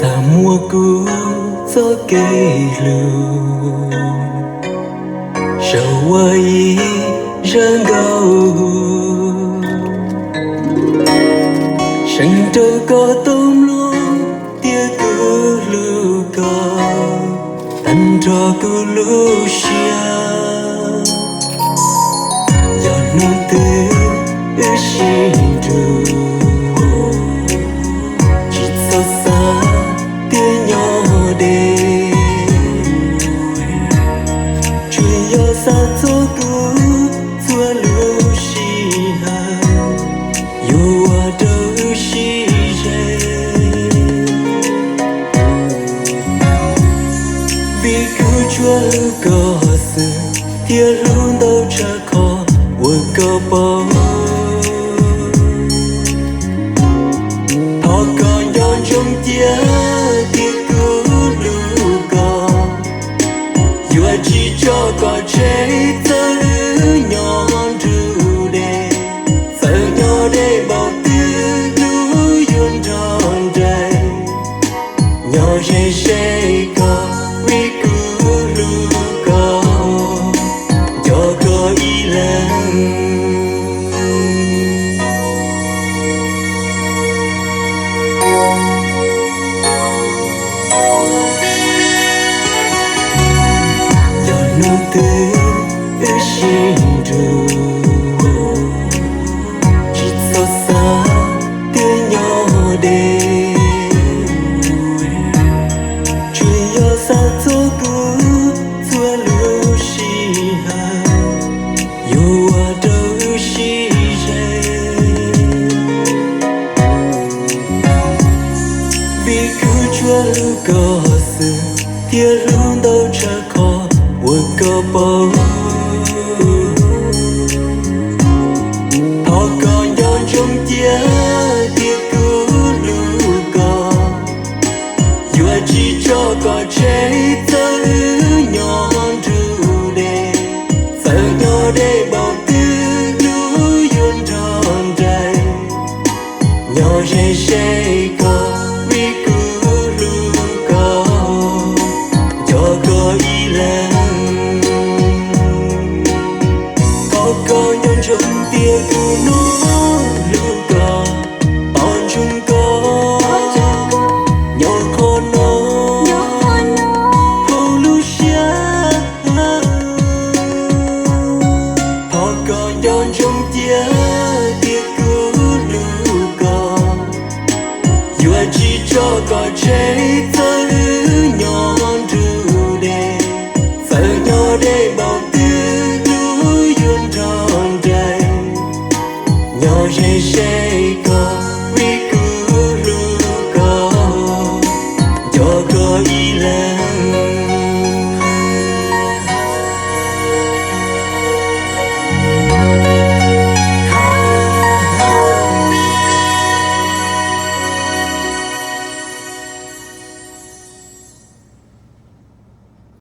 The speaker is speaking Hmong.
Tag muaj kuv txoj kev hlub, saum ua ib zaj nkauj, seev rau koj tau mloog tias kuv hlub koj tag nrho kuv lub siab. Yog hnub twg wb sib nrug, tsis txhob xav tias nyob deb, tsuas yog xav txog kuv txhua lub sij hawm, yuav ua rau wb sib ze. Vim kuv tsuas hlub koj xwb, thiaj hlub ntau tshaj qhov uas koj paub. Thov koj nco ntsoov cia tias kuv hlub koj, yuav tsis tso koj tseg txawm wb nyob nrug deb, txawm nyob deb npaum twg kuv yuav nrog nraim, nyob ze ze koj, vim kuv hlub koj, nco koj ib leeg. Yog hnub twg wb sib nrug, tsis txhob xav tias nyob deb, tsuas yog xav txog kuv txhua lub sij hawm, yuav ua rau wb sib ze. Vim kuv tsuas hlub koj xwb, thiaj hlub ntau tshaj qhov uas koj paub. Thov koj nco ntsoov cia tias kuv hlub koj, yuav tsis tso koj tseg txawm wb nyob nrug deb, txawm nyob deb npaum twg kuv yuav nrog nraim, nyob ze ze koj, vim kuv hlub koj, nco koj ib leeg. Thov koj nco ntsoov tias kuv hlub koj, tos ntsoov koj nyob qhov no hauv lub siab. Thov koj nco ntsoov cia tias kuv hlub koj, yuav tsis tso koj tseg txawm wb nyob nrug deb, txawm nyob deb npaum twg kuv yuav nrog nraim, nyob ze